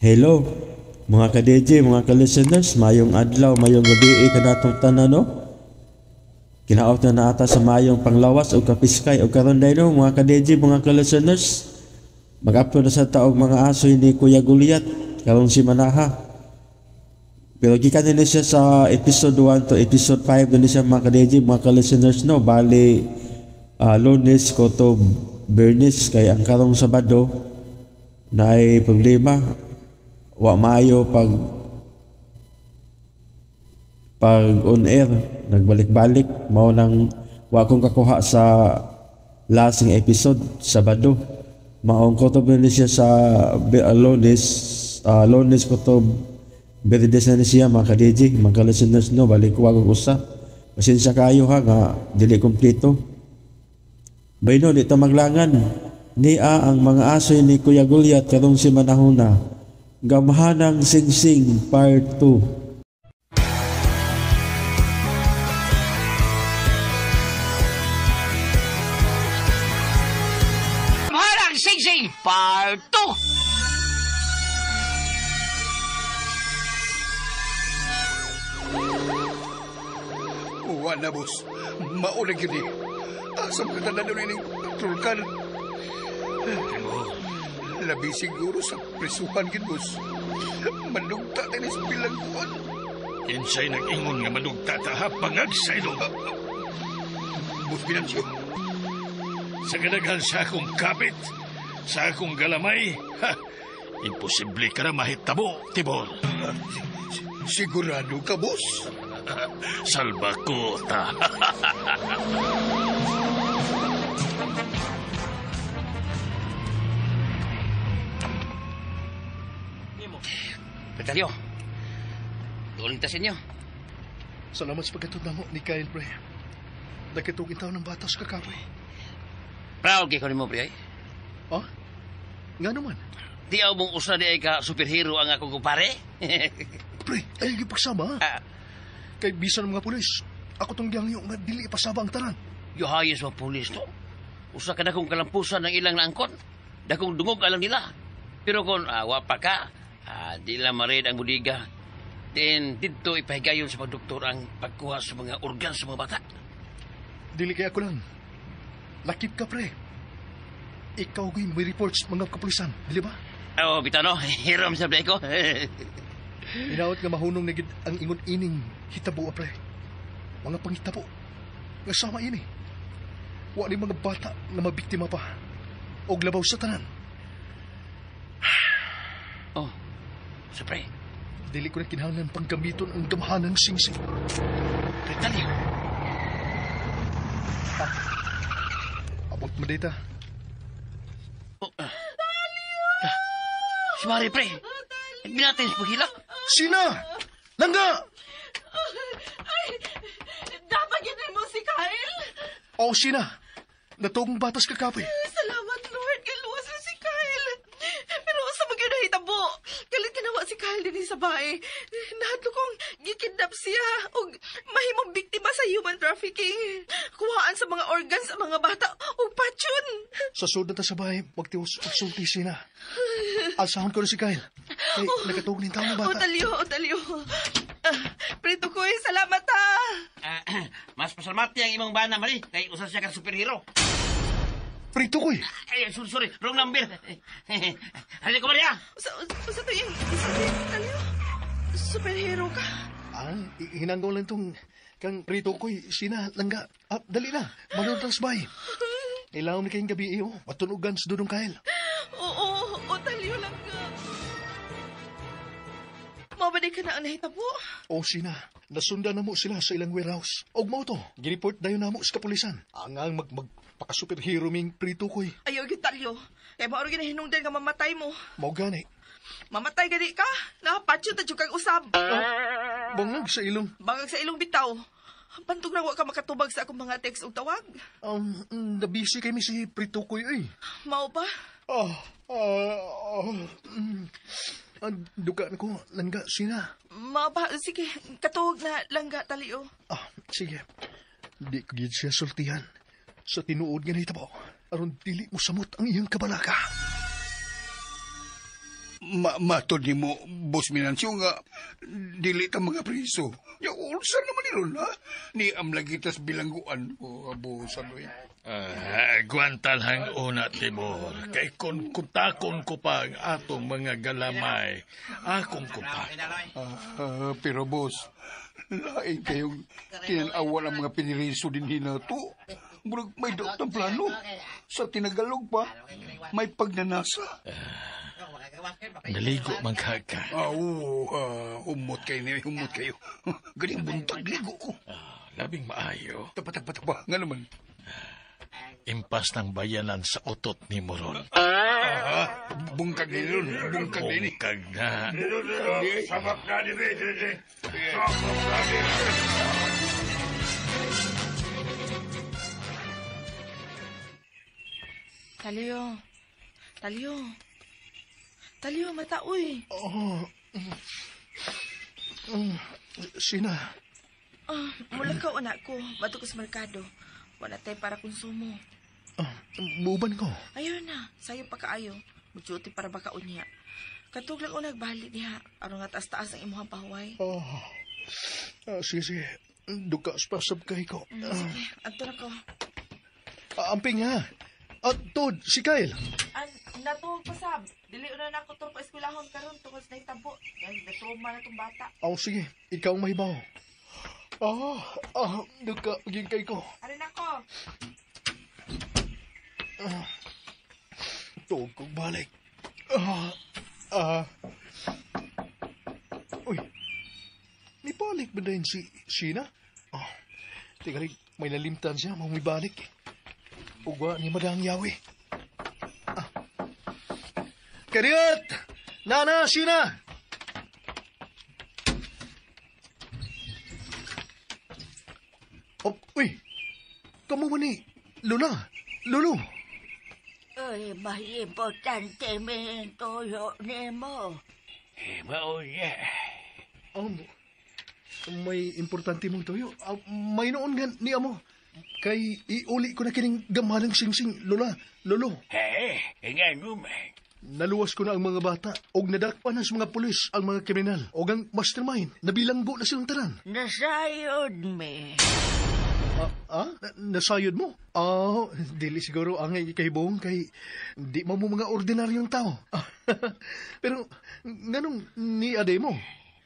Hello, mga ka-DJ, mga ka-listeners, mayong adlaw, mayong gabi kanatong tanan, no? Kinaot na naata sa mayong panglawas o kapiskay o karon day, no, mga ka-DJ, mga ka-listeners. Mag-upload na sa taog mga asoy ni Kuya Goliath karong si Manaha. Pero gikan nila siya sa episode 1 to episode 5 na siya, mga ka-DJ, mga ka-listeners, no? Bali, Lunes ko to Bernis, kay ang karong Sabado na ay problema. Wa maayo pag on air, nagbalik-balik, mao nang wa akong kakuha sa last nga episode Sabado. Maong kutob na siya sa Lunes, Lunes kutob Berdes na siya, mga ka-DJ, mga ka-listeners, no, balik ko akong usa. Pasensya kayo ha nga dili kompleto. Bayno dito maglangan niya ang mga asoy ni Kuya Goliath karong si Manahuna. Gamhanang Singsing Part 2. Gamhanang Singsing Part 2. Uwa na, boss. Mauna gyud ni. Asa mo kita nanunin ng patrolkan? Labi siguro sa prisuhan gid, boss. Manugta tayo sa bilangguan. Kinsay nag-ingon nga manugta ta ha, pangag sa ilong. Boss Binancio. Sa kadaghan sa akong kapit, sa akong galamay, ha, imposible ka na mahitabo, Tibor. Sigurado ka, boss? Salba ko ta. Petalyo, tuling ta sa inyo. Salamat sa pagkatod na mo ni Kyle, pre. Nakitugin tao ng batas kakapoy. Proud kay ko nimo, pre. Oh? Nga naman. Di ako mong usa di ay ka superhero ang akong kumpare. Pre, ay gipagsama. Kay bisan ng mga pulis, ako tong giyangyo nga dili ipasaba ang tanan. Yuhayos mga pulis to. Usa ka dakong kalampusan ng ilang naangkon. Dakong dungog alam nila. Pero kung awa pa ka, di lang marid ang budiga. Then, dito ipahigayon sa pagdoktor ang pagkuha sa mga organ sa mga bata. Dili kay ako lang. Lakip ka, pre. Ikaw gay may reports mga kapulisan, dili ba? Oo, bitano. Hiram sa ko. Inaot nga mahunong na gid ang ingon ining hitabo, pre. Mga panghitabo. Nga sama ini. Wa ni mga bata nga mabiktima pa. Og labaw sa tanan. Oh, so pre. Dili ko na kinahanglan panggamiton ang gamhanang singsing. Pre, talyo. Abot mo dita. Oh, Si Mari, pre. Binatin sa paghilak. Sina! Langga! Ay, dapat yun mo si Kyle. Oo, Sina. Natugong batas kakapoy. Salamat, Lord. Kaluwas na si Kyle. Pero sa mga nahitabo, galit kinawa si Kyle din sa bae. Nahadlo kong gikidnap siya o mahimong biktima sa human trafficking. Kuhaan sa mga organs sa mga bata o patsyon. Sa sud na ta sa bahay, magtiwas pagsulti, Sina. Alsahon ko na si Kyle. Kay, oh, nakatug ng taon ng bata. O, talyo, o, talyo. Prito ko, salamat ha. Mas pasalamati ang imong bana, Mari. Kay usa siya ka superhero. Prito ko. Ay, sorry. Wrong number. Halika ko, Maria. Usa to yung, talyo. Superhero ka. Ah, hinanggaw lang itong kang Prito ko, Sina, Langga. Ah, dali na. Manood lang sa bahay. Ilaw ni kayong gabi iyo. Matunugan sa dudong Kyle. Oo, o, talyo, Langga. Mabalik ka na ang nahitabo. O, Sina, nasundan na mo sila sa ilang warehouse. Og mao to, gireport dayon na mo sa kapulisan. Ang magpaka-superhero ming Prito koy. Ayaw, gitalyo. Kaya mauro ginahinungdan nga mamatay mo. Mao gani. Mamatay gani ka? Napatyo ta kang usab. Oh, bangag sa ilong. Bangag sa ilong bitaw. Pantog na wa ka makatubag sa akong mga text ug tawag. Nabisi kay mi si Prito koy ay. Mao ba? Duka na ko, Langga, Sina. Mao ba? Sige, katuog na, Langga, talio. Ah, sige. Di ko gid siya sultihan. Sa tinuod nga nahitabo, aron dili mo samot ang iyang kabalaka. Matod nimo, Boss Minancio, nga dili ta mga priso. Ya, unsa naman ni ron, ha? Ni amlagitas bilangguan. O, abusan, oy. Ah, gwantan hang una, Timor. Kay kun kuntakon ko pa ang atong mga galamay. Akong kumpak. Pero, boss, lain kayong tinanawan ang mga piniriso din hinato. Murag may daot ang plano. Sa tinagalog pa, may pagnanasa. Naligo man ka ka. Humot kayo, humot kayo. Galing buntag ligo ko. Labing maayo. Tapa, tapa, tapa. Nga naman. Impas ng bayanan sa utot ni Moron. Bungkag ni ron. Bungkag ni. Bungkag na. Sabak na ni. Talyo. Talyo. Talyo, mata, uy. Oh. Sina? Mula ka, anak ko. Bato ko sa merkado. Wala tayo para konsumo. Muuban ko. Ayun na, sayo pa kaayo. Mujuti para baka unya. Katug lang unag bali niya. Aron nga taas-taas ang imuhang pahuway. Oh. Sige, sige. Duka spasab kay ko. Sige, adto na ko. Amping ha. Tod, si Kyle. An, natuog pa sab. Dili una na ako tong paeskwelahon karon tungod sa nahitabo. Dahil natuma na tong bata. Oh, sige. Ikaw ang mahibaw. Duka, maging kay ko. Arin ako. Tuog kong balik. Uy, may balik ba din si Sheena? Oh, tingali, may nalimtan siya, may balik. Ugwa ni Madang Yawi. Kariot! Nana, Sheena! Oh, uy! Kamu man ni Lola! Lolo! Ay, may importante may tuyo nimo. Maunya. May importante mong tuyo. May noon nga ni amo. Kay iuli ko na kining gamhanang singsing, Lola, Lolo. Nga naman. Naluwas ko na ang mga bata og nadakpan na sa mga pulis ang mga kriminal og ang mastermind nabilanggo na silang tanan. Nasayod me. Nasayod mo? Dili siguro ang ikahibong kay di mo mga ordinaryong tao. Pero nganong ni ade mo?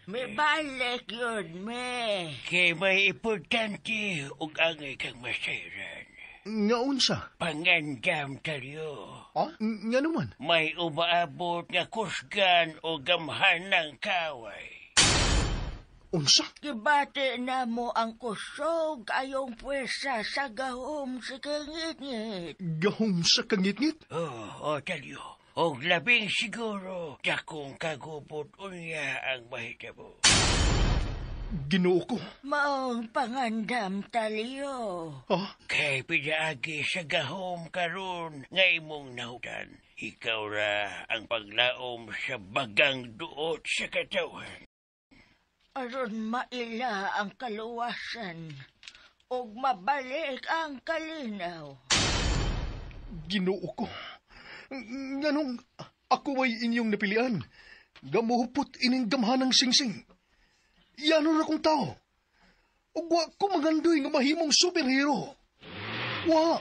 May balik yun, me. Kay may importante ug angay kang masayran. Nga unsa? Pangandam tayo. Nga naman? May umaabot nga kusgan o gamhan ng kaway. Unsa? Gibati na mo ang kusog ayong pwersa sa gahom sa kangitngit. Gahom sa kangitngit? Oo, talyo. Og labing siguro, dakong kagubot unya ang mahitabo. Ginoo ko. Maong pangandam talyo. Kay pinaagi sa gahom karon nga imong nahutan. Ikaw ra ang paglaom sa bagang duot sa katawan. Aron maila ang kaluwasan ug mabalik ang kalinaw. Ginoo ko. Nganong ako ay inyong napilian. Gamuhupot ining gamhanang singsing. Yano na kong tao. Ug wa ko magandoy nga mahimong superhero. Wa.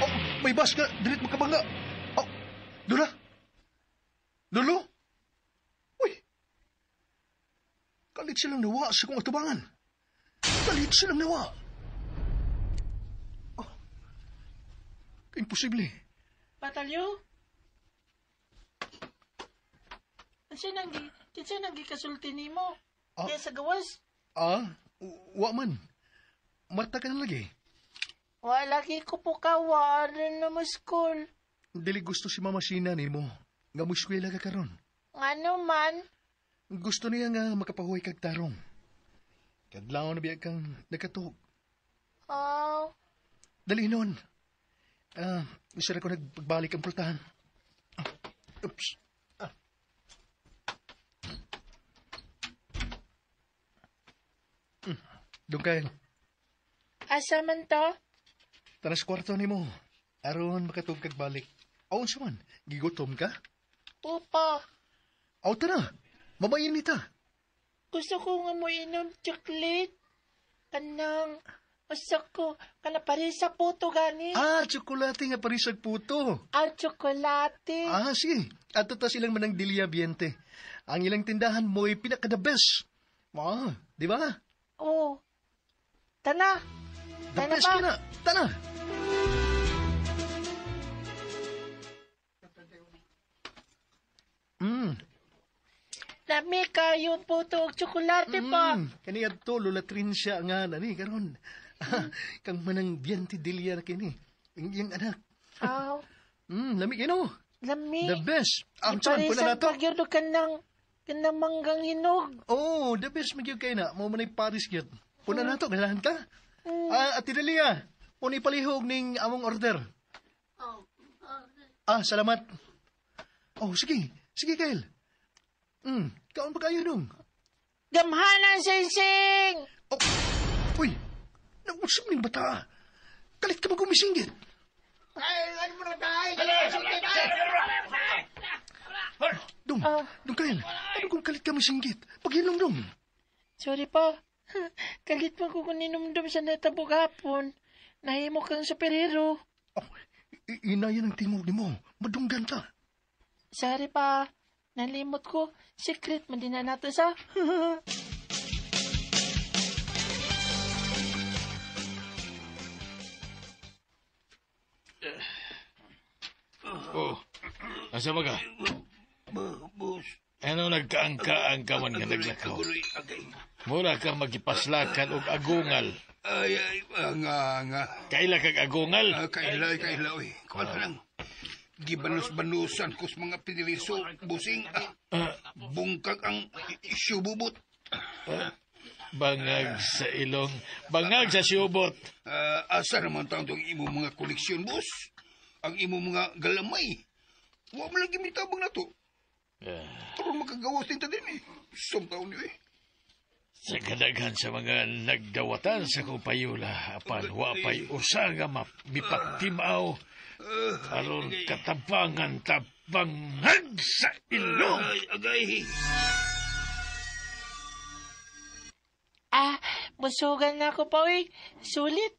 Oh, may bus nga, dilit makabangga. Oh, Lola? Lolo? Uy! Kalit silang nawa sa kong atubangan. Kalit silang nawa. Oh, imposible. Patalyo? Kinsa nang gikasulti nimo? Diyan sa gawas? Wa man. Marta ka na lagi. Wa lagi ko po ka, wa rin na mo school. Dili gusto si Mama Sina nimo nga mo eskwela ka karon. Ngano man? Gusto niya nga makapahuway kag tarong. Kadlaw na biya kang nakatuog. Oh. Dali nun. Isa na ko nagpagbalik ang pultahan. Oops. Doon kayo. Asa man to? Taras kwarto nimo. Aron makatug kag balik. Aon sa man, gigutom ka? Upa. Aw, tara. Mabayin nita. Gusto ko nga mo inom chocolate. Kanang, usa ko, kana parisa puto gani. Ah, tsokolate nga parisag puto. Ah, tsokolate. Ah, sige. Ato ta silang Manang Delia Biente. Ang ilang tindahan mo'y pinaka-the best. Ah, di ba? Oo. Tana. The Tana best pa. kina. Tana. Lami kayo puto og tsokolate pa. Kani adto Lola Trincia nga nani karon. Kang Manang Biente Delia na kini. Ang iyang anak. Aw, Lami kino. lami. The best. Ang tsan pula na to. Pagyud kanang kanang manggang hinog. Oh, the best magyud kay na. Mo manay Paris gyud. Puna na to, ganahan ka? Ah, Ate Delia, puni palihog ning among order. Ah, salamat. Oh, sige. Sige, Kyle. Kaon pa kayo dong. Gamhanan singsing. Oh, uy, nausap ning bata. Kalit ka ba gumisinggit? Dong, dong Kyle, ano kung kalit ka misinggit? Paghilom dong. Sorry pa. Kalit man ko kung ninumdum sa natabo gapon. Nahimo kang superhero. Oh, inayan ang tingog nimo. Madunggan ta. Sorry pa. Nalimot ko. Secret man din na nato sa. Oh, asa ba ka? Boss. Ano nagkaangka-angka man nga naglakaw? Aguloy, agay. Mura kang magipaslakan og agungal. Ay, ay, nga, nga. Kaila kag agungal? Ah, kaila, kaila, oy. Kuwan ka lang. Gibanos-banusan ko sa mga piniliso, busing. Ah, bungkag ang siyububot. Bangag sa ilong, bangag sa siyubot. Ah, asa naman taon ang imong mga koleksyon, boss? Ang imong mga galamay. Wa man lagi mitabang na to. Pero makagawas din ta din eh. Sumtaon niyo eh. Sa kadaghan sa mga nagdawatan sa kong payula, apan wa pa'y usa nga mipagtimaw, aron katabangan tabangag sa ilong. Ay, agay. Ah, busugan na ako pa, uy. Sulit.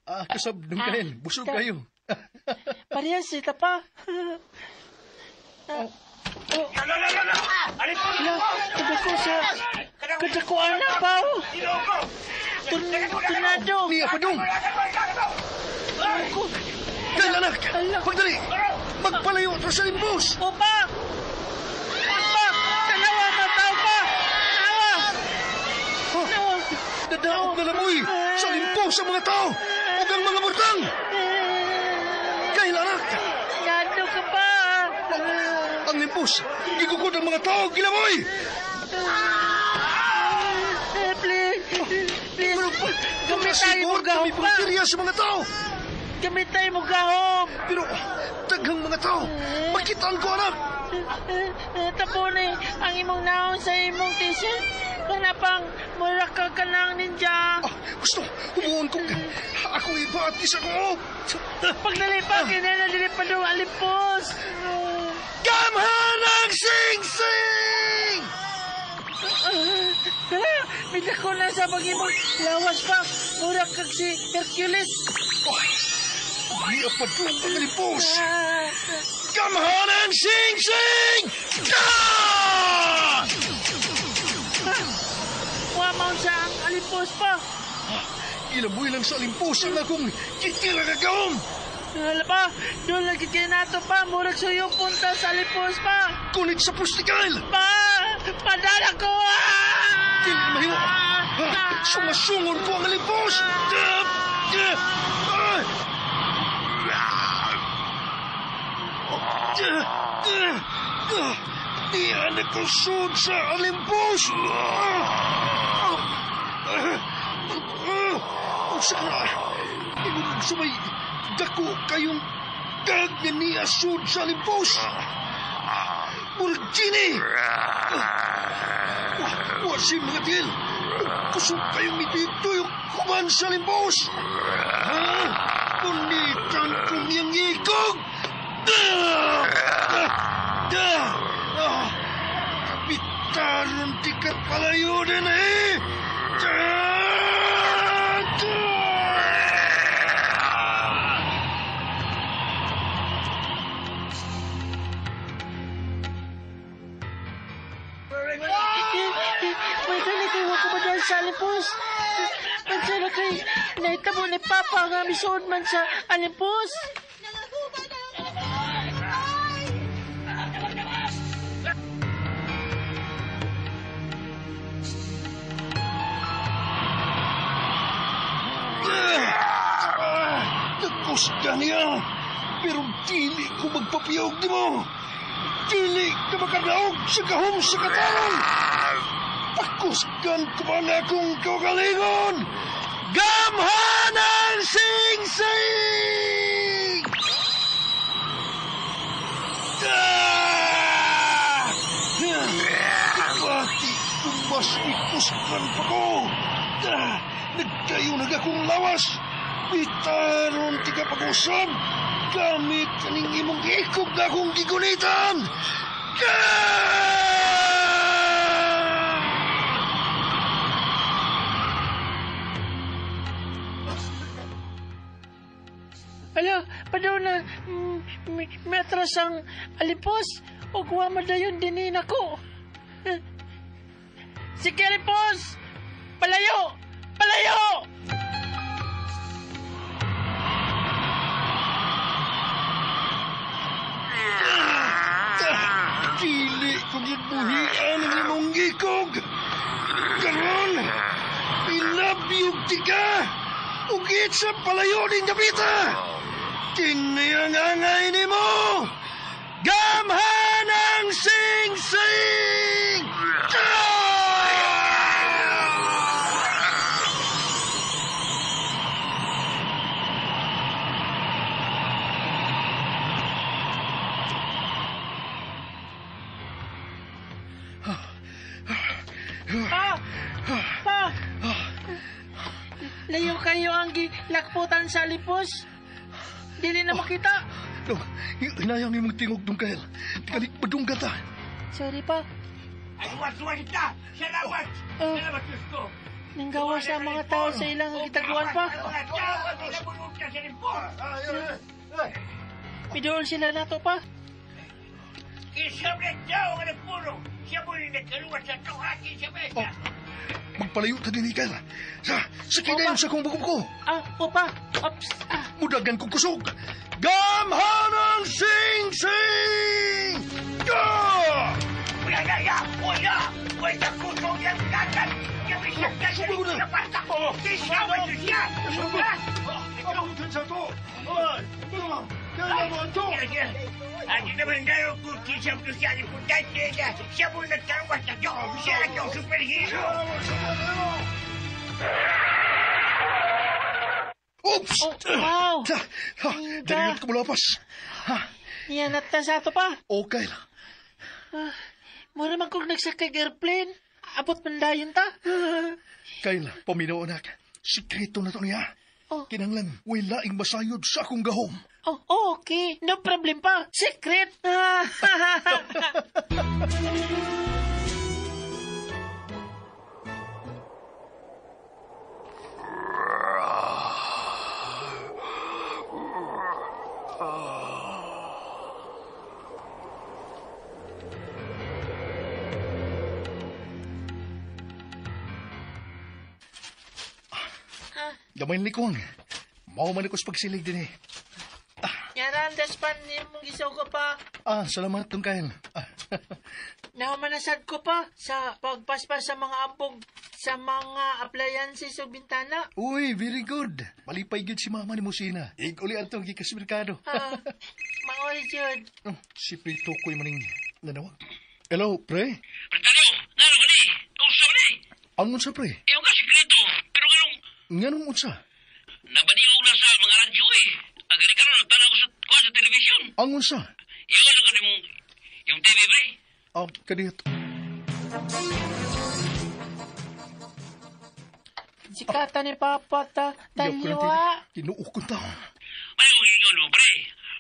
Ah, kasab dong Kyle, busog kayo. Parehas, ita pa. Oh. Ala, kadako sa... Kadako anak pa, oh. Tornado. Niya pa dong. Ako. Kyle, anak, pagdali. Magpalayo ta sa limbos. Opa! Opa! Tanawa, matao pa! Tanawa! Oh, nadaog na lamoy sa limpos sa mga tao ug ang mga butang. Kyle, anak. Nado ka pa! Ang limpos, gigukod ang mga tao, gilamoy! Please! Please! Gamit tayo mo gahom Kami pa! pangkirya sa mga tao! Gamit tayo mo gahom! Pero, daghang mga tao, makitaan ko, anak! Tapon ang imong naon sa imong t-shirt. Kana pang mura ka ka ng ninja. Ah, gusto, humuon kong ako iba at isa ko. Pagdali pa, kinala dili pa daw alipos. Gamhanang sing-sing! Bigla ko na sa pag-imong lawas pa. Mura kag si Hercules. Oh, di pa doon ang alipos. Gamhanang sing-sing! Ah! Wa man siya ang alipos pa. Ilaboy lang sa alimpos ang akong kitira kagawom. Wala pa, doon lagi kinato pa. Murag suyo punta sa alipos pa. Kunit sa pustikal! Pa! Padala ko! Ah! Dili mahimo. Ah, sumasungon ko ang alipos! Di nagkusod sa alimpos! Unsa ka? Ingon sumay dako kayong dag nga niasud sa alimpos! Murag genie! Wa si mga til! Kusog kayong mituyok kuman sa limpos! Ha? Punitan kong niyang ikog! Bitaron tika palayo din eh! May dali kayo ko ba dahil sa Alimpos? Pansala kay nahitabo ni Papa nga misuod man sa Alimpos. Nakusga niya! Pero dili ko magpapiyog di mo! Dili ka makadaog sa gahom sa katalon! Pakusgan ko ba na akong kaugalingon? Gamhanan sing-sing! Ah! Pati kung mas ikusgan pa ko! Nagkayo nag akong lawas! Bitaron tika pag-usab! Gamit kaning imong ikog na akong gigunitan! Ala, padaw na may atras ang Alimpos. O kuha mo dayon dinin ako. Sige, Alimpos! Palayo! Palayo! Dili ko gibuhian ang imong ikog! Karon, ilabyog tika! Ug itsa palayo ning dapita! Kiniyangangay nimo! Gamhanang sing-sing! Pa! Pa! Layo kayo ang gilakputan sa Alipos. Dili na makita. Dong, hinayang imong tingog dong, Kyle. Tikalik padungga ta. Sorry pa. Ay, was-was ta! Salamat! Salamat, Diyos ko! Nanggawa sa mga tao sa ilang gitaguan pa. Pidool sila nato pa. Isang tao nga nagpuro. Siya mo rin nagkaluwas sa tuhaki sa mesa. Magpalayo ta din, Kyle. Sa kinayon sa kong bukog ko. Ah, opa. Ops. Ah. Mudagan kong kusog. Gamhanang sing-sing! Go! Uya, ya, ya! Uya! Uya, kusog yung dagat! Yung isang dagat na pata! Isawan niyo siya! Adi naman daw kung kisam ko siya importante niya. Siya mo nagkaluwas sa to. Siya ang superhero. Oops! Oh, wow! Dali ko mulapas. Yan at sa ato pa. Okay. Mura man kong nagsakay airplane. Abot man dayon ta. Kyle, paminaw anak. Sikreto na to niya. Oh. Kinanglan, way laing masayod sa akong gahom. Oh, okay. No problem pa. Secret. Gamay ni Kong. Mao man ako sa pagsilig din eh. Yarandas pa nimong gisaw ko pa. Ah, salamat tong Kyle. Nahumanasad ko pa sa pagpaspas sa mga ambog sa mga appliances o bintana. Uy, very good. Malipay gyud si mama ni Musina. Ig-uli atong gikas merkado. Maoy jud. Oh, si Prito ko'y maning nanawag. Hello, pre. Pre, ngano ba ni? Unsa ba ni? Ang unsa, pre? Iyo ka sikreto. Pero nganong Nganong unsa? nabaniog na sa mga radyo eh. Ang gani karon nagtanaw ko sa kuha sa telebisyon. Ang unsa? Iyo ano ka nimong yung TV pre? Ah, kadiyot. Sikata ni Papa ta taliwa. Tinuok ko ta. May kong ingon mo pre.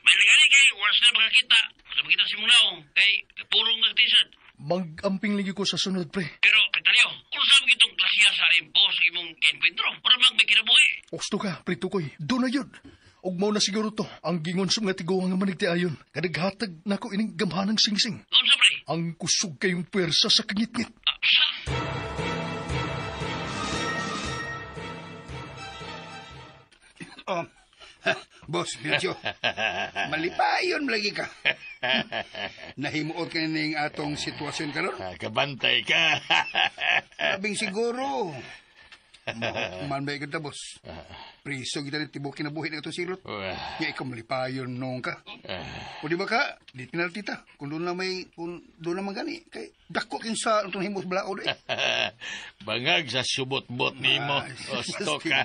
May nagani kay once na makakita. Sa makita si mong naong kay purong nagtisad. Mag-amping lagi ko sa sunod, pre. Pero, Petalyo, unsa man itong klasiya sa alimpo sa imong kenkwentro? Para bang may kinabuhi? Osto ka, pre Tukoy. Doon na yun. Ug mao na siguro to ang gingon sa mga tiguang nga manigtiayon. Kanaghatag nako ining gamhanang singsing. Unsa, pre? Ang kusog kayong puwersa sa kangitngit. Oh, boss, medyo malipayon lagi ka. Nahimuot ka ning atong sitwasyon karon. Kabantay ka. Labing siguro. Man ba kita, boss? Priso kita ni tibok kinabuhi na itong silot. Ya, ikaw malipayon noon ka. O di ba ka, di penalty ta. Kung doon na may, kung doon na magani, kay dako kin sa itong himos balaod eh. Bangag sa subot-bot nimo. Osto ka.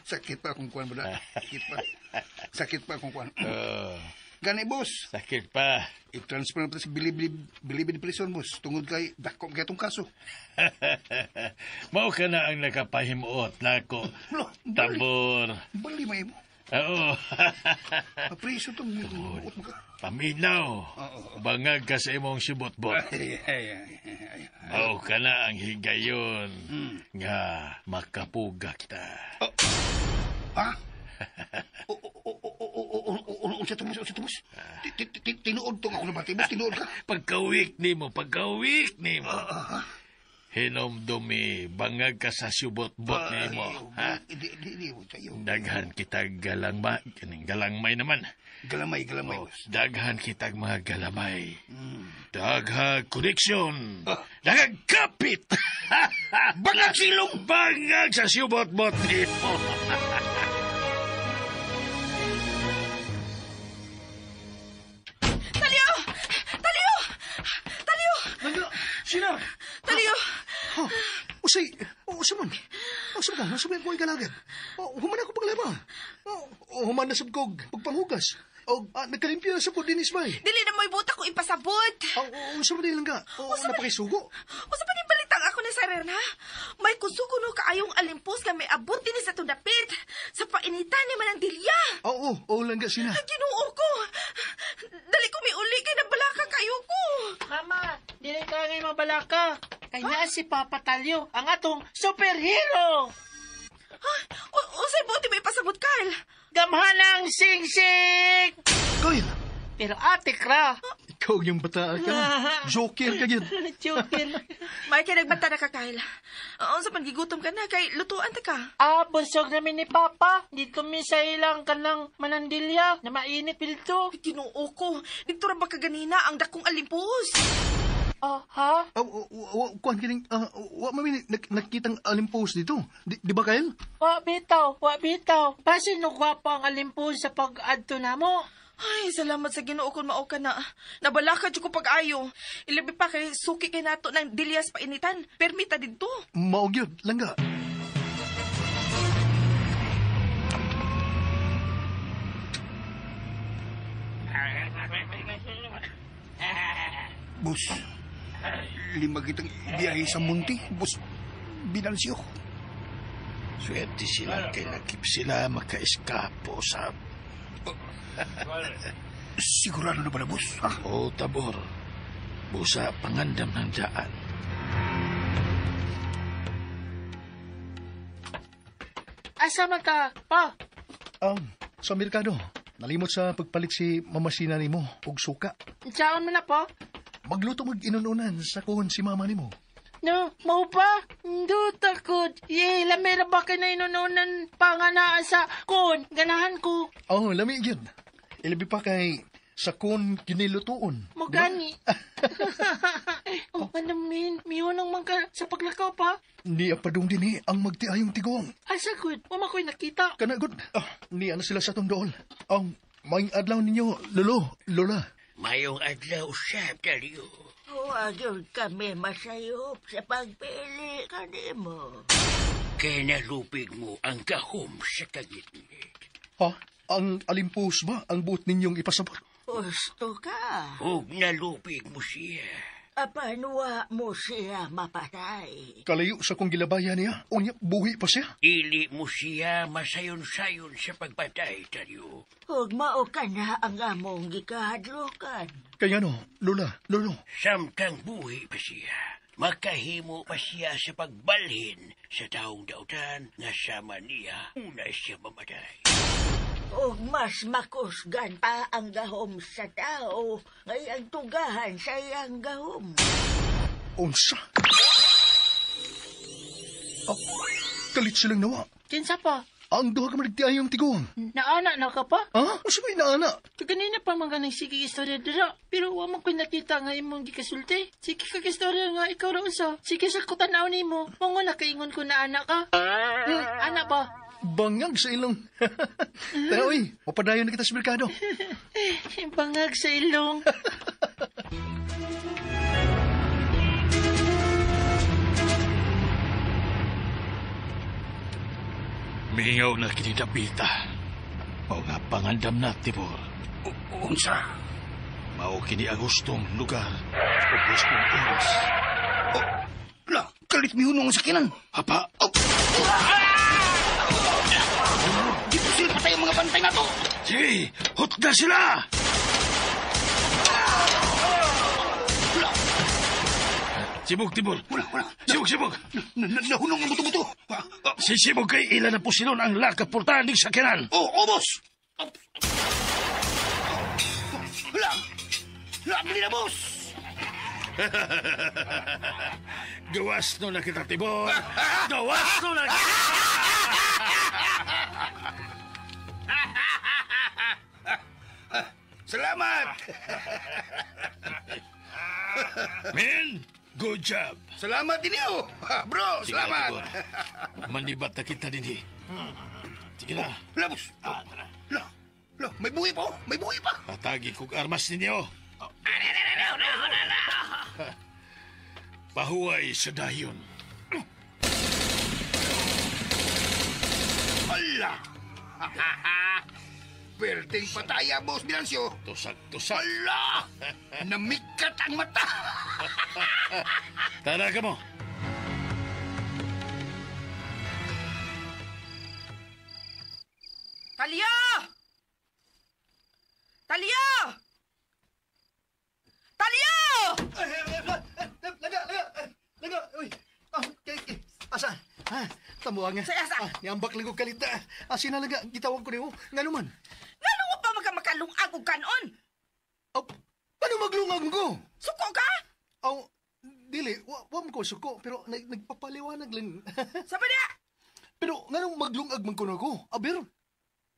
Sakit pa akong kuwan ba? Sakit pa. Sakit pa akong kuwan. Gani, boss. Sakit pa. I-transfer na pa sa Bilibid Prison, boss. Tungod kay dako kay itong kaso. Mao ka na ang nakapahimuot nako. Tabor. Bali may mo. Oo. Priso itong muot mo ka. Paminaw. Bangag ka sa imong subot-bot. Ay, ay, ay, ay. Mao ka na ang higayon nga makapuga kita. Ha? Unsa to, boss? Unsa to, boss? Tinuod to ako na ba? Boss, tinuod ka? Pagkawik nimo, pagkawik nimo. Hinomdumi, bangag ka sa subot-bot nimo. Ha? Di, di, di, tayo. Daghan kitag galangma, kaning galangmay naman. Galamay, galamay, boss. Daghan kitag mga galamay. Daghang koneksyon. Daghang kapit. Bangag silong bangag sa subot-bot nimo. Talyo! Talyo! Talyo! Langga, sina! Talyo! Ha? Usay, usa man. Usa ka, usa man ko ikalagan. Human ako paglaba. Human na sab kog pagpanghugas. O nagkalimpyo na sab ko dinis bay. Dili na mo'y buta ko ipasabot. Unsa man din langga? Napakisugo. Usa pa ni balitang ako na sa rena. May kusugo no kaayong alimpos nga may abot din sa tundapit. Sa painitan ni Manandilya. Oo, oo langga sina. Ginoo ko. Dali ko may uli kay nabalaka kayo ko. Mama, dili ka ngay mabalaka. Kay naa si Papa Talyo, ang atong superhero. Usay buti may pasabot, Kyle. Gamhanang singsing! Kyle, Pero ate kra. ikaw yung bata ka. Joker ka yun. Joker. May kay nagbanta na ka, Kyle. Unsa man gigutom ka na kay lutuan ta ka. Ah, busog namin ni Papa. Dito mi sa ilang kanang manandilya na mainit pilto. Ginoo ko. Dito ra ba kaganina ang dakong alimpos? Oh, ha? Kuan kining wa mami nakitang alimpos dito. Di ba Kyle? Wa bitaw, wa bitaw. Basin no gwapo ang alimpos sa pag-adto namo. Ay, salamat sa Ginoo kung mao ka na. Nabalaka jud ko pag-ayo. Ilabi pa kay suki kay nato ng Dilyas painitan. Permita didto. Mao gyud, langga. Boss, lima kitang biyahe sa munti. Boss, binansyo. Swerte sila kay nakip sila maka-eskapo sa Sigurado na ba na, boss? Ha? O tabor. Busa pangandam ng daan. Asa man ka, pa? Sa merkado. Nalimot sa pagpalit si Mama Sina nimo og suka. Saan man na po? Magluto mag inununan sa kuhon si mama nimo. No, mau pa? Duta ko. Ye, lamera ba kay na inununan pa nga naa sa kon? Ganahan ko. Oh, lami gyud. Ilabi pa kay sa kuhon ginilutuon. Mo gani. Oh, ano min? Mihunong man ka sa paglakaw pa. Niya padung din ang magtiayong tigong. Asa gud? Wa man ko'y nakita. Kana gud. Niya na sila sa tong dool. Ang maayong adlaw ninyo, lolo, lola. Mayong adlaw usab, Talyo. Huwag yun kami masayop sa pagpili kanimo. Kay nalupig mo ang gahom sa kagitngit. Ha? Ang alimpos ba ang buot ninyong ipasabot? Gusto ka. Ug nalupig mo siya. Apan wa mo siya mapatay. Kalayo sa kong gilabayan niya. Unya, buhi pa siya. Dili mo siya masayon-sayon sa pagpatay, Talyo. Ug mao ka na ang among gikahadlokan. Kaya no, Lola, Lolo. Samtang buhi pa siya, makahimo pa siya sa pagbalhin sa taong dautan nga sama niya una siya mamatay. Ug mas makusgan pa ang gahom sa tao ngay ang tugahan sa iyang gahom. Unsa? Oh, kalit silang nawa. Kinsa pa? Ang duha ka manigtiayong tiguang. Naana na ka pa? Ha? Unsa may naana? Kaganina pa mga nang sige istorya dira. Pero wa man ko'y nakita nga imong gikasulti. Sige kag istorya nga ikaw ra usa. Sige sa ko tan-aw nimo. Mango na kaingon ko na anak ka. Anak ba? Bangag sa ilong. Tara, oy, mapadayon na kita sa merkado. Bangag sa ilong. Mingaw na kini dapita. Mao nga pangandam na, Tibor. Unsa? Mao kini ang gustong lugar o gustong oras. Oh, la, kalit mihunong ang sakinan. Hapa! Oh. Gipusil pa tayo mga bantay na to. Sige, hutda sila! Sibog, Tibor. Wala, wala. Sibog, sibog. Nahunong ang buto-buto. Si Sibog kay ilan na po silon ang lakaportahan ng sakinan. Oh, oh, boss. Wala. Wala, bili na, boss. Gawas no na kita, Tibor. Gawas no na kita. Salamat. Men, good job. Salamat din niyo. Bro, Sige, salamat. Tibor. Manibat na kita din eh. Sige na. Wala, boss. Tara. La, la, may buhi pa, oh. May buhi pa. Patagi kog armas ninyo. Pahuway sa dayon. Ala. Perting pataya, boss Bilancio. Tusak-tusak. Ala! Namikat ang mata. Tara ka mo. Talyo! Talyo! Talyo! Laga, laga, laga. Uy, kay, asa? Ha, tamuha nga. Sa asa? Niambak lang ko kalita. Asa na laga, gitawag ko niyo. Nga naman. Ngano mo pa magkamakalungag og kanon? Oh, ano maglungag ko? Suko ka? Aw, dili, wa mo ko suko, pero nagpapaliwanag lang. Sa pa niya? Pero nganong maglungag man kuno ko? Aber,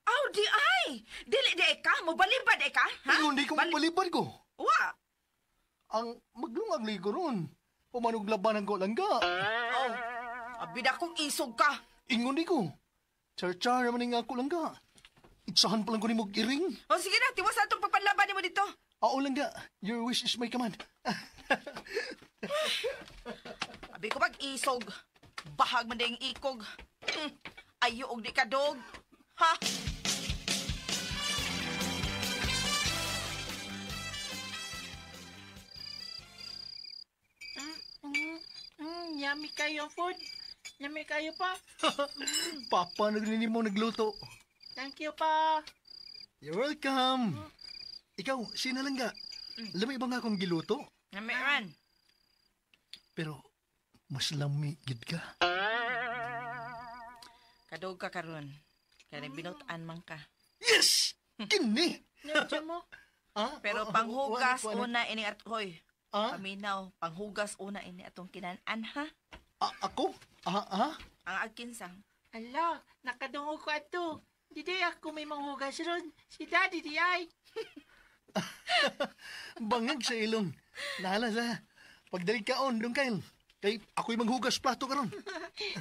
Aw, di ay! Dili di ay ka? Mobalibad ay ka? Ha? pero hindi ko mabalibad ko. Wa! Ang maglungag lagi ko ron. Umanog labanan ko langga. Oh, abid akong isog ka. Ingon di ko. Char-char naman nga ako langga. Itsahan pa lang ko ni mong iring. O sige na, tiwas atong pagpanlaban nimo dito. Oo langga, your wish is my command. Abi ko pag isog. Bahag man ding ikog. Ayo og di ka dog. Ha? Yummy kayo food. Yummy kayo pa. Papa, nagnini mo nagluto. Thank you pa. You're welcome. Ikaw, sina langga? Lami ba nga akong giluto? Yummy man. Pero, mas lami gid ka. Kadog ka karon. Kaya nagbinutan man ka. Yes! Kini! Nandiyan mo. Ah, Pero oo, panghugas wala, wala. una ini at hoy. Ah? Paminaw, panghugas una ini atong kinan-an ha. Ah, ako? Ah, ah? Ang agkinsang. Ala, nakadungog ko ato. Di di ako may manghugas ron. Si Daddy di ay. Bangag sa ilong. Nahala sa. Pagdali kaon, dong Kyle. Kay ako'y manghugas plato karon.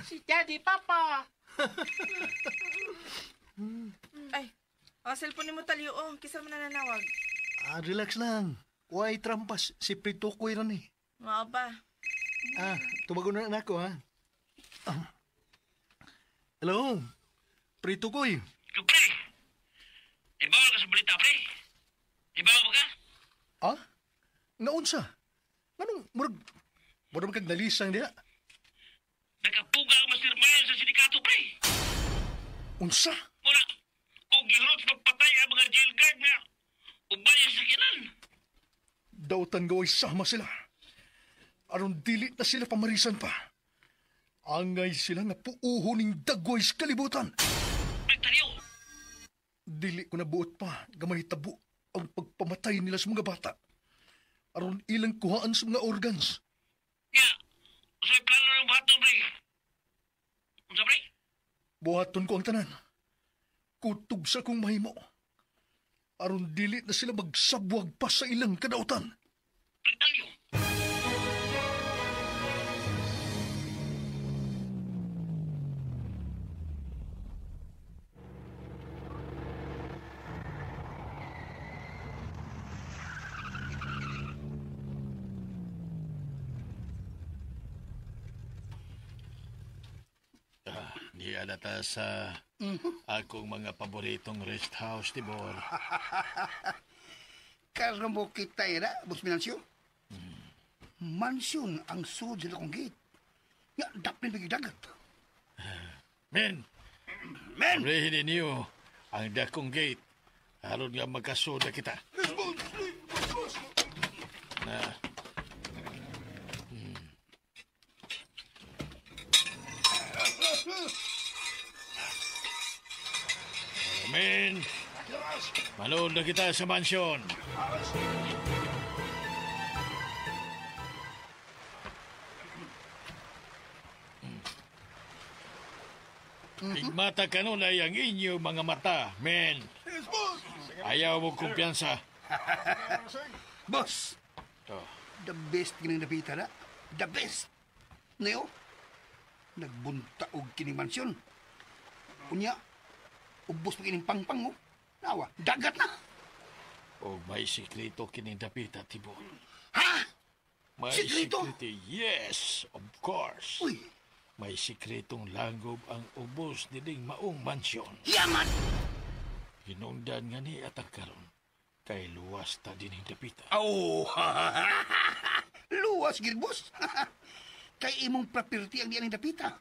Si Daddy Papa. Ay, ang cellphone nimo talyo oh, kisa man na nanawag. Ah, relax lang. Way trampas. Si Pritokoy ron eh. Mao ba? Ah, tumago na na ako ha. Ah. Hello? Pritokoy. Pre! Ibaw ka sa balita, pre. Ibaw ba ka? Ah? Naunsa? Anong murag murag kag nalisang diha? Nakapuga ang mastermind sa sindikato, pre. Unsa? Wala. O gihurot sa pagpatay ang mga jail guard nga ubay sa sakinan. Dautan gaway sama sila. Aron dili na sila pamarisan pa. Angay sila nga puuho ning dagway sa kalibutan. Pre, tayo. Dili ko nabuot pa nga mahitabo ang pagpamatay nila sa mga bata. Aron ilang kuhaan sa mga organs. Ya, sa plano ng buhaton, pre. Unsa, pre? Buhaton ko ang tanan. Kutob sa kong mahimo. Aron dili na sila magsabwag pa sa ilang kadautan. Pre, tayo. Niya na ta sa akong mga paboritong rest house, Tibor. Karon mo kita era, Boss Minancio. Mansyon ang sud sa akong gate. Nga, daplin pag dagat. Men! Men! Abrihin ninyo ang dakong gate. Aron nga magkasuda kita. Na. Men! Manood na kita sa mansyon. Igmata kanunay ang inyong mga mata, men. Ayaw mo kumpiyansa. Boss! Oh. The best kining napita na. The best! Nayo, nagbunta og kining mansyon. Unya, ubos pa kining pangpang, oh. Nawa, dagat na! O may sikreto kining dapita, Tibor. Ha? May Sikreto? sikreto? Yes, of course. Uy! May sikretong langob ang ubos niling maong mansyon. Yaman! Hinungdan nga ni atang karon kay luwas ta dining dapita. Oh! Luwas, gid, boss. Kay imong property ang diyan dapita.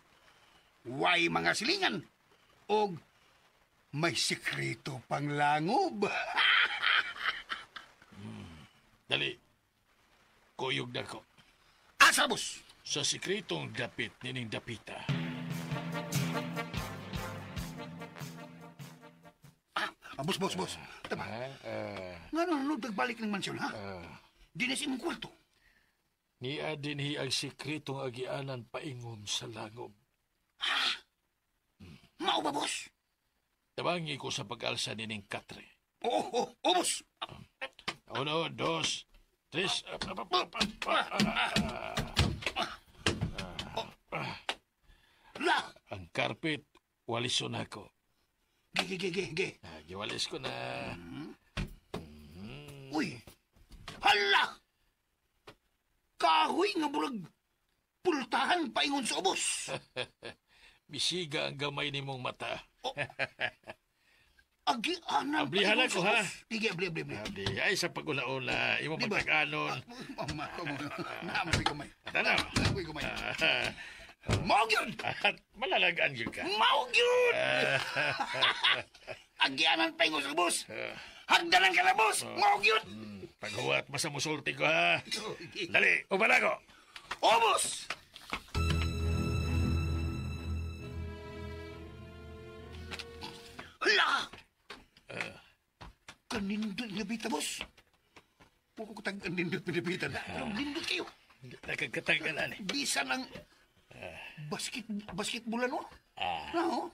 Way mga silingan. Og may sikreto pang langob. Dali. Kuyog na ko. Asa, boss? Sa sikretong dapit nining dapita. Boss, boss, boss. Tama. Nga nung nagbalik ng mansyon, ha? Di na sa imong kwarto. Niya dinhi ang sikretong agianan paingon sa langob. Ha? Mao ba, boss? Tabangi ko sa pag-alsa nining katre. Oo, oo, oo, boss. 1, 2, 3. La! Ang carpet, walison ako. Ge, ge, ge, ge. Giwalis ko na. Uy! Hala! Kahoy nga burag pultahan paingon sa ubos. Bisiga ang gamay nimong mata. Oh. Agianan Ablihan paingon ako, sa ha? ubos. Sige, abli, abli, abli. Abli. Ay, sa pag-ula-ula, imo Di ba? pagtag-anon. Naamoy kamay. Tanaw. Naamoy kamay. Mao gyud! At malalagaan gyud ka. Mao gyud! Agianan paingon sa ubos. Hagdanan ka na, boss! Mao gyud! Paghuwat mo sa musulti ko, ha? Dali, uban ako! Ubos! Hala! Kanindot nga bita, boss. Puko ko tag nindot pinipita na. Pero nindot kayo. Nakagkatagalan eh. Bisan ang basketball ano? No?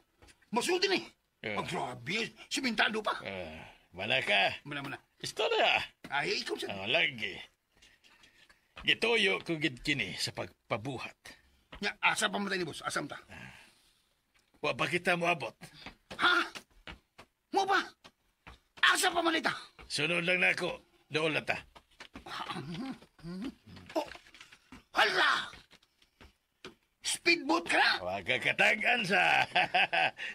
Masulti ni. Oh, grabe. Simentado pa. Mana ka? Mana, mana. Istorya. Ay, ikaw sa... Lagi. Gituyo ko gid kini sa pagpabuhat. Nya, asa pa matay ni boss? Asa ta? Wa pa kita moabot. Ha? Mo ba? Asa pa man ita? Sunod lang na ako. Doon na ta. Oh, hala! Speedboat ka na? Wa ka katagan sa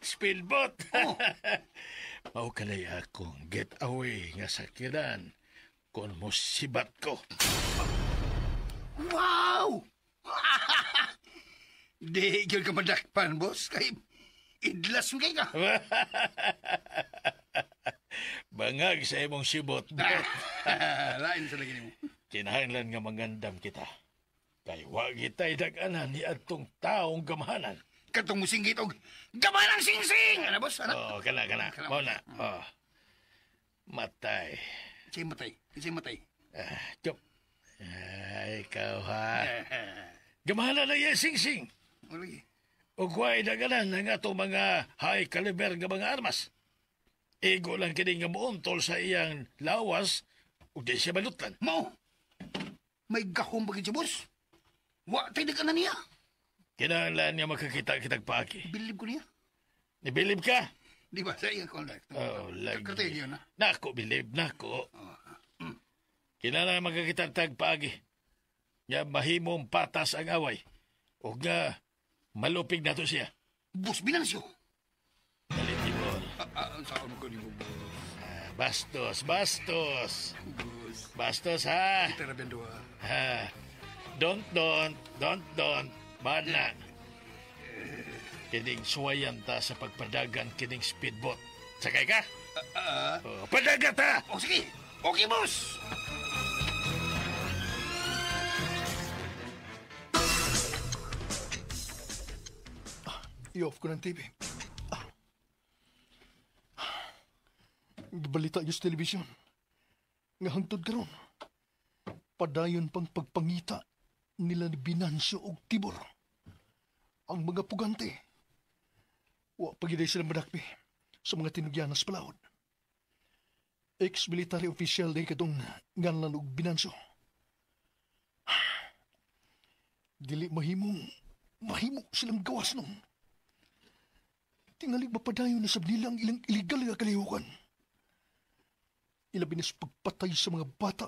speedboat. Oh. Mao kanay akong getaway nga sakiran kung musibat ko. Wow! Di gyud ka madakpan, boss. Kay idlas mo kay ka. Bangag sa imong sibot. Lain sa lagi nimo. Kinahanglan nga mangandam kita. Kay wa kita'y dag-anan ni adtong taong gamahanan. Katong musinggit og gamanang singsing! Ano, boss? Ano? Oh, kana. Mao na. Oh. Matay. Sa'y matay. Sa'y matay. Chup. Ay, ikaw ha. Gamahanan na yan, singsing. Wala. Ug way daganan ang atong mga high caliber nga mga armas. Igo lang kini nga muuntol sa iyang lawas ug di siya balutlan. Mao. May gahom ba siya, boss? Wa tay daganan niya. Kinahanglan niya makakita kitag paaki. Bilib ko niya. Nibilib ka? Di ba? Sa iyang contact. Oh, lagi. Kartay yun, ha? Nako, bilib. Nako. Kinahanglan makakita tag paagi. Nga mahimong patas ang away. O nga malupig nato siya. Boss Binancio. Dali, Tibor. Saan ko ni mo, boss? Bastos, bastos. Boss. Bastos, ha? Kita na bendo, ha? Ha. Don't. Bana. Kining suwayan ta sa pagpadagan kining speedboat. Sakay ka? Oh, padagan ta! Oh, sige. Okay, boss. I-off ko ng TV. Balita yung sa television. Nga hangtod karon. Padayon pang pagpangita nila ni Binancio og Tibor. Ang mga pugante. Wa pagiday sila madakpi sa mga tinugyanas palawod. Ex-military official day katong nganlan og Binancio. Dili mahimong mahimo silang gawas nun. Tingalig mapadayon na sab nila ang ilang illegal nga kalihukan. Ilabi na sa pagpatay sa mga bata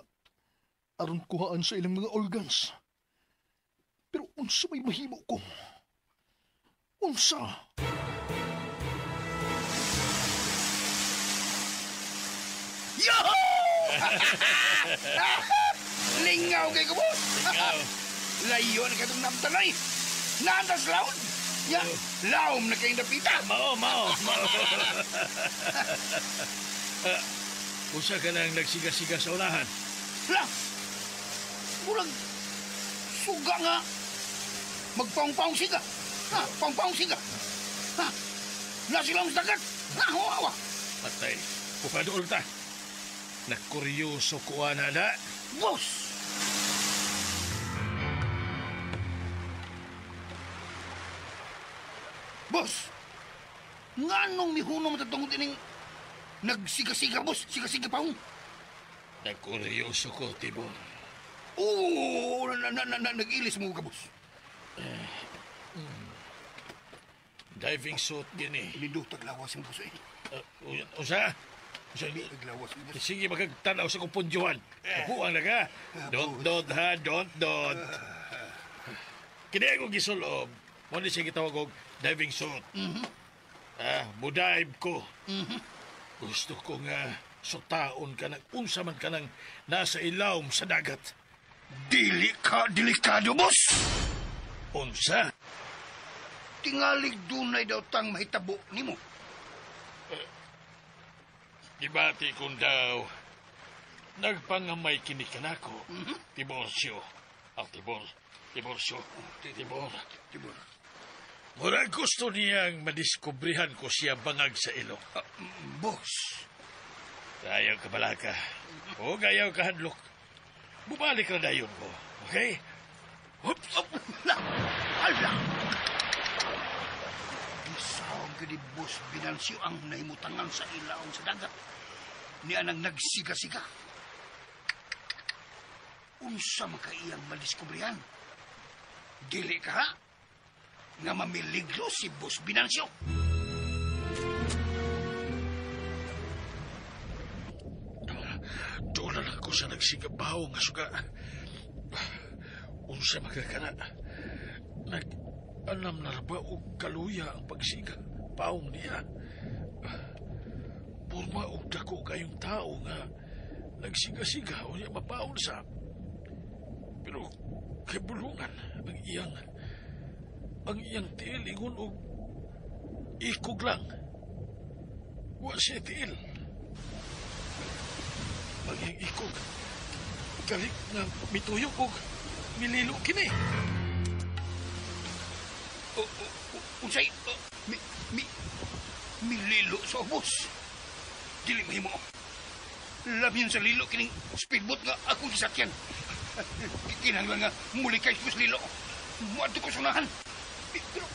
aron kuhaan sa ilang mga organs. Pero unsa may mahimo ko? Unsa? Yahoo! Lingaw kay ko, boss! Lingaw. Layo na katong namtanay. Naantas laon. Ya, laom na kayong dapita. Mao. Usa ka nang nagsiga-siga sa unahan. La! Murag, suga nga. Magpaong-paong siga. Ha, paong-paong siga. Ha, nasilang sa dagat. Ha, huwawa. Patay. Pupadool ta. Nagkuryoso ko na na. Boss! Boss! Nganong mihunong matatungod ining nagsiga-siga, boss? Siga-siga pa. Nagkuryoso ko, Tibor. Oo, nag-ilis mo ka, boss. Diving suit gini. Nindot taglawas mo, boss. Eh. Usa? Usa? Taglawas mo, boss. Sige, magagtanaw sa kong punjuan. Buang na ka. Don't, ha? Don't. Kini akong gisulob. Muna siya gitawag og diving suit. Mudive ko. Gusto ko nga sutaon ka ng unsa man ka ng nasa ilawom sa dagat. Dili ka delikado, boss! Unsa? Tingalig dunay daw tang mahitabo nimo. Gibati kong daw, nagpangamay kini kanako. Tiborsyo. Ah, Tibor. Tiborsyo. Tibor. Tibor. Murag gusto niyang madiskubrihan ko siya bangag sa ilong. Boss. Ayaw ka balaka. O ayaw ka hadlok. Bumalik na dayon ko. Okay? Oops! Oh, la! Ala! Gisawag ka ni Boss Binancio ang nahimutangan sa ilawom sa dagat. Niya nang nagsiga-siga. Unsa makaiyang madiskubrihan? Dili ka ha? Nga mamiligro si Boss Binancio. Doon na lang ko sa nagsigabaw nga suga. Unsa makakana. Nag-anam na ba og kaluya ang pagsiga? Paong niya. Purma og dako kayong tao nga nagsiga-siga o niya mapaon sa. Pero Kay bulungan ang iyang tiil ingon og ikog lang. Wa siya tiil. Ang iyang ikog kalik nga mituyok og mililo kini. Unsay mililo sa ubos. Dili mahimo. Labihan sa lilo kining speedboat nga akong gisakyan. Kinahanglan nga muli kay Boss Lilo. Muadto ko sa unahan. Pero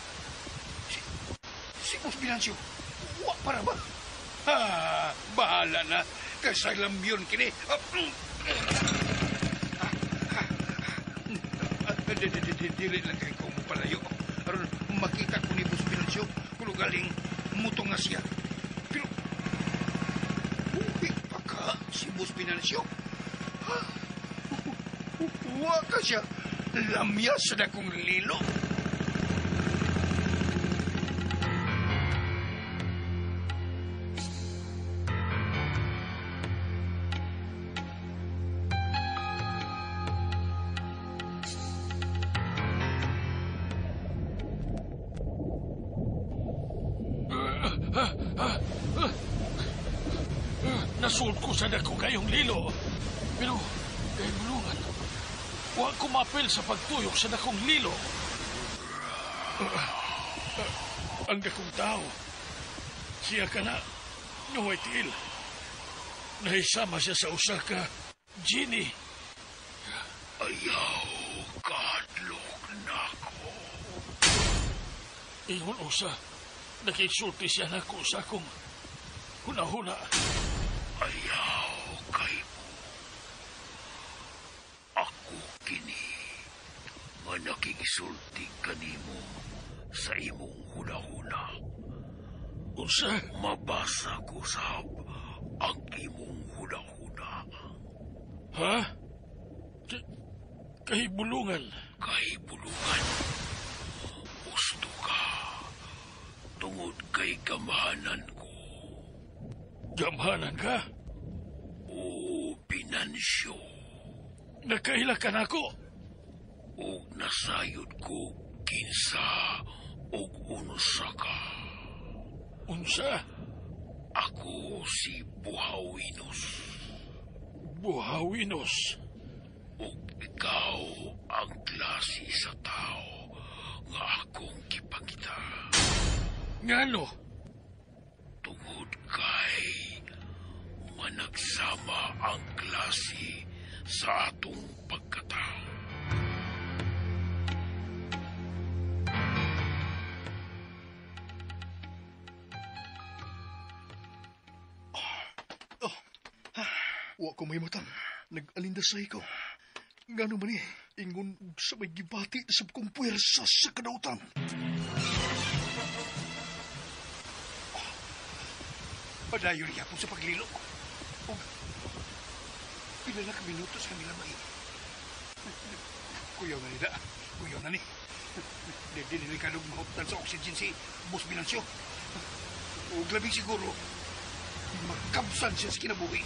si Boss Venancio, wa para ba? Ah, bahala na. Kay lamyon kini. Dili lang kay ko mopalayo. Aron makita ko ni Boss Venancio kung galing mutong na siya. Pero uwi pa ka si Boss Venancio. Wa ka siya. Lamya sa dakong lilo. Nasuot ko sa dako kayong lilo. Pero, kay bulungan, wa ko mapil sa pagtuyok sa dakong lilo. Ang dakong tao, siya ka na, nuway tiil. Nahisama siya sa usa ka genie. Ayaw, kadlok na ko. Ingon usa, nakisulti siya nako sa akong huna-huna. Ayaw kay mo. Ako kini nga nakikisulti kanimo sa imong huna-huna. Unsa? Mabasa ko sab ang imong huna-huna. Ha? Kahibulungan. Kahibulungan. Gusto ka tungod kay gamhanan ko. Gamhanan ka? O, Venancio. Nakaila ka na ako. Og nasayod ko kinsa og unsa ka. Unsa? Ako si Buhawinos. Buhawinos? Og ikaw ang klase sa tao nga akong gipangita. Ngano? Tungod kay managsama ang klase sa atong pagkatao. Wa ko may matang. Nag-alindasay ko. Ngano man ingon sa may gibati sa kong puwersa sa kadautan. Padayon niya po sa paglilo. Og pila na ka minutos kami lamay. Kuyaw na nila. Kuyaw na ni. Dili ka mahuptan sa oxygen si Boss Venancio. Og labing siguro, makabsan siya sa kinabuhi.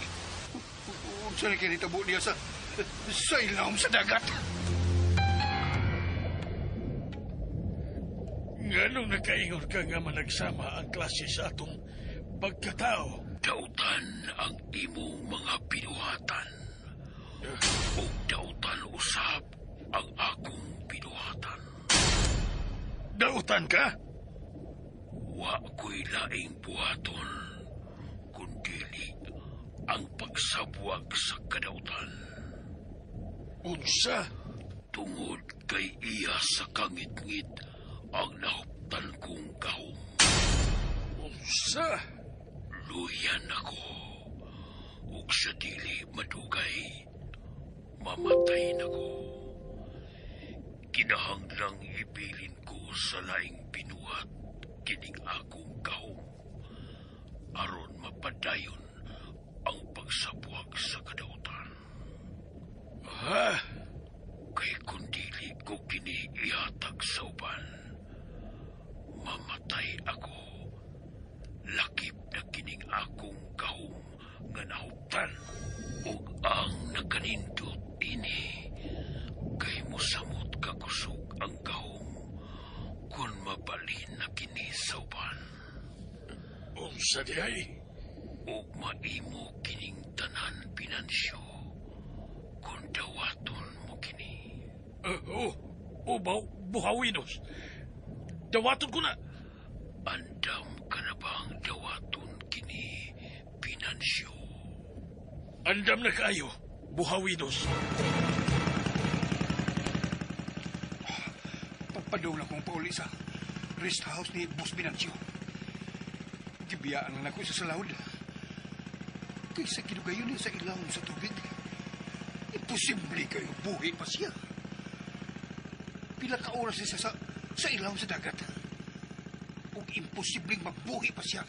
Unsa na kinitabo niya sa ilawom sa dagat. Nganong nakaingon ka nga managsama ang klase sa atong pagkatao? Dautan ang imong mga binuhatan. O dautan usab ang akong binuhatan. Dautan ka? Wa ko'y laing buhaton, kundili ang pagsabwag sa kadautan. Unsa? Tungod kay iya sa kangitngit ang nahuptan kong gahom. Unsa? Luyan ako. Ug sa dili madugay, mamatay na ko. Kinahanglang ibilin ko sa laing binuhat kining akong gahom aron mapadayon ang pagsabwag sa kadautan. Ha? Kay kundili ko kini ihatag sa uban, mamatay ako. Lakip na kining akong gahom nga nahuptan. Ug ang nakanindot ini kay mosamot Unsa di ay? Ug maimo kining tanan, Binansyo, kung dawaton mo kini. Buhawinos. Dawaton ko na. Andam ka na bang dawaton kini, Binansyo? Andam na kaayo, Buhawinos. Pagpadong na kong pauli sa rest house ni Boss Binansyo. Gibiyaan na ko siya sa laod. Kaysa kinugayon niya sa ilawom sa tubig. Imposible kayo buhi pa siya. Pila ka oras siya sa ilawom sa dagat. Ug imposibleng mabuhi pa siya.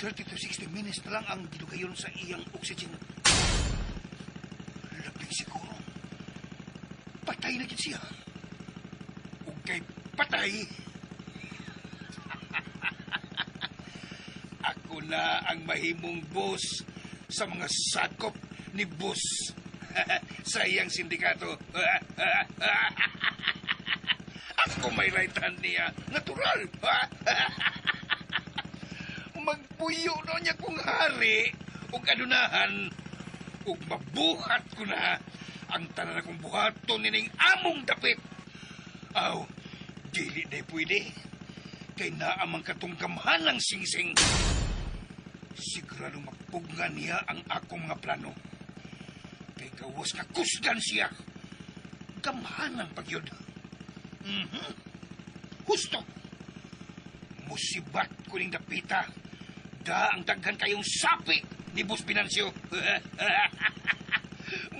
30 to 60 minutes na lang ang gidugayon sa iyang oxygen. Labing siguro. Patay na gid siya. Ug kay patay. Ako na ang mahimong boss sa mga sakop ni boss sa iyang sindikato. Ako may right hand niya. Natural. Magpuyo na niya kung hari ug adunahan ug mabuhat ko na ang tanan akong buhaton nining among dapit. Aw, dili na pwede. Kay naamang katong gamhanang singsing. Sigurado mapugnan niya ang akong mga plano. Kay gawas nga kusgan siya. Gamhanan pagyud. Husto. Musibat ko ning dapita. Da ang daghan kayong sapi ni Boss Binansyo.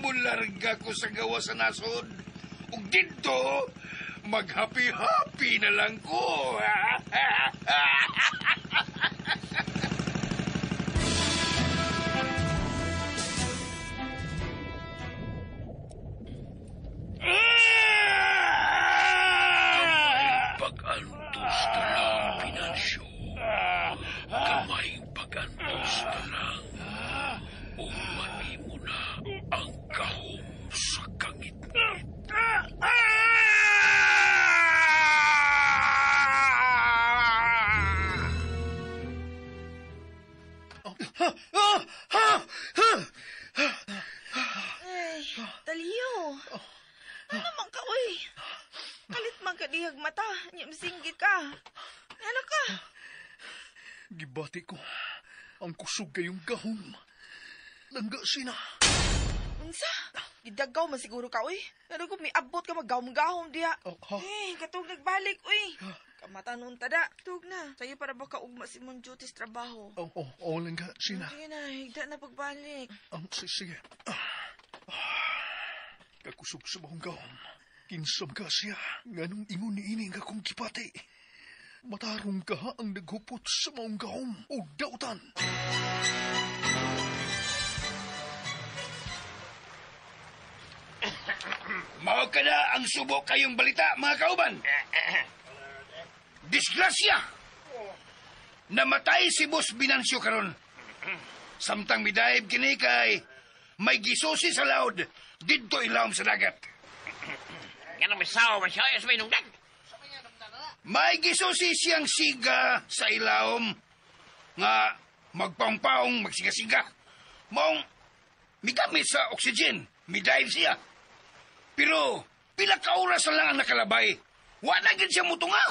Mularga ko sa gawa sa nasod. Ug didto, mag-happy-happy na lang ko. Pag-antos na lang, Binansyo. Kamay pag-antos na lang. O mahimo na ang gahom sa kangit-ngit. Ay, taliyo. Ano man ka, uy? Kalit man ka dihag mata. Singgit ka. Ano ka? Gibati ko ang kusog kayong gahom. Langga sina. Unsa? Gidagaw man siguro ka, uy. Pero kung miabot ka maggahom-gahom diha. Oh, ha? Eh, katug nagbalik, uy. Kamata nun tada. Tug na. Sayo para baka ugma si mong duties trabaho. Oh, langga sina. Sige na, higda na pagbalik. Sige. Kakusog sa mahong gahom. Kinsam ka siya. Nganong ingon ni ini nga kong kipati. Matarong ka ang naghupot sa maong gahom o dautan. Mao ka na ang subo kayong balita, mga kauban. Disgrasya! Namatay si Boss Binansyo karon. Samtang midayib kini kay may gisusi sa laod didto ilawom sa dagat. Ganang may sawa man siya, sa may nungdag. May gisusi siyang siga sa ilawom nga magpaong-paong magsiga-siga. Maong migamit sa oxygen, midive siya. Pero pila ka oras na lang ang nakalabay. Wa na gid siya mutunga.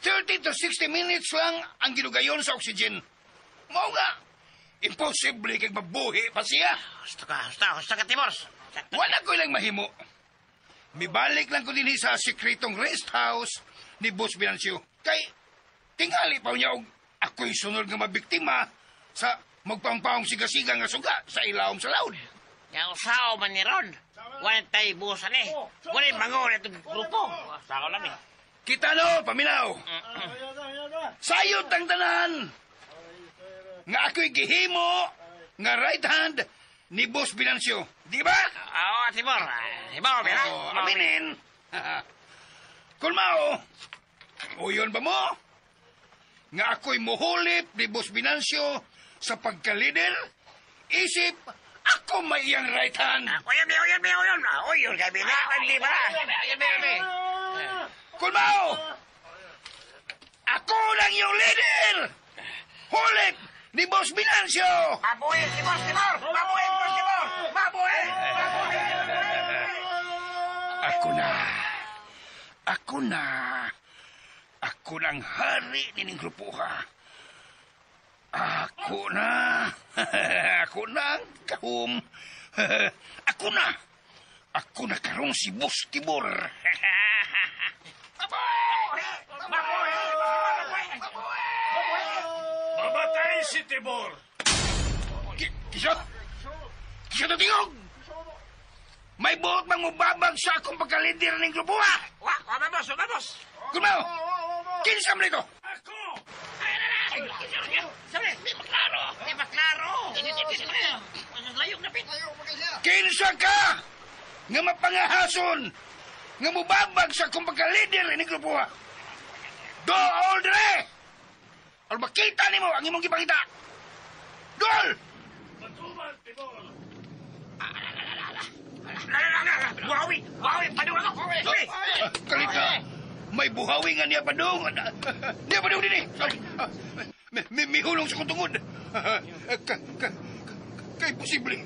30 to 60 minutes lang ang ginugayon sa oxygen. Mao nga, imposible kay mabuhi pa siya. Husto ka, Timors. Wala ko ilang mahimo. Mibalik lang ko dinhi sa sekretong rest house ni Boss Binansyo. Kay tingali pa niya og ako'y sunod nga mabiktima sa magpangpaong siga-siga nga suga sa ilawom sa laod. Yang usaw man ni Ron. Wala tayo busan eh. Wala yung bango na itong grupo. Sakaw lang eh. Kita no, paminaw. Sayod tang tanan. Nga ako'y gihimo nga right hand ni Boss Binansyo. Di ba? Oo, Timor. Ibaw, bera. Oh, aminin. Kung mao, uyon ba mo? Nga ako'y muhulip ni Boss Binansyo sa pagka-leader, isip, ako may iyang right hand. Uyon, uyon, uyon. Uyon, kay Bina. Di ba? Uyon, uyon. Kung mao, Ako lang yung leader! Hulip ni Boss Binancio! Mabuhi si Boss Timor! Mabuhi Boss Timor! Mabuhi! Ako na. Ako na. Ako na ang hari nining grupuha. Ako na. Ako na ang kahum. Ako na. Ako na karong si Boss Tibor. Mamatay si Tibor! Kisa? Kisa to tingog! May buot bang mubabag sa akong pagkalider ng grupuha? Wa, wa, boss, wa, boss! Kung mao, kinsa man ito? Ako! Sabi, di ba klaro? Di ba klaro? Layog na pit. Kinsa ka nga mapangahason nga mubabag sa akong pagkalider ng grupuha? Dool dire! Aron makita nimo ang imong gipangita. Dool! Matuman, Tibor! Buhawi! Buhawi! Padung ako! Kalita! May buhawi nga niya padung. Niya padung dinhi. Mihulong sa kong tungod. Kay posible.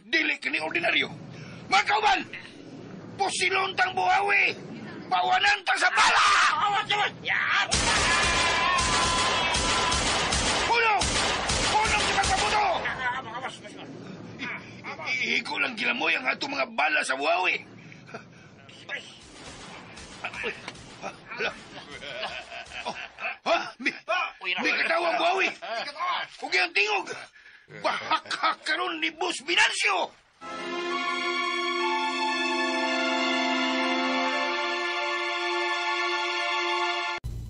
Dili kini ordinaryo. Mga kauban! Pusilon tang buhawi! Pawanan tang sa bala! Hulong! Hulong sa pagpabuto! Ihiko lang gilamoy ang atong mga bala sa buhawi. Hala. Oh, ha? Mi katawang buhawi. Ug ang tingog. Bahakhak karon ni Boss Binancio.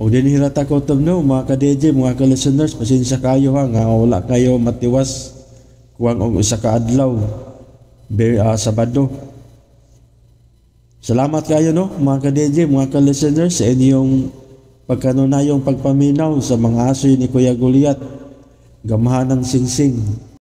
O din hirata ko no, mga ka-DJ, mga ka-listeners, pasensya kayo ha, nga wala kayo matiwas kuwang og usa ka adlaw, Sabado. Salamat kayo no, mga ka-DJ, mga ka-listeners, sa inyong pagkanunayong pagpaminaw sa mga asoy ni Kuya Goliath, gamahan ng singsing.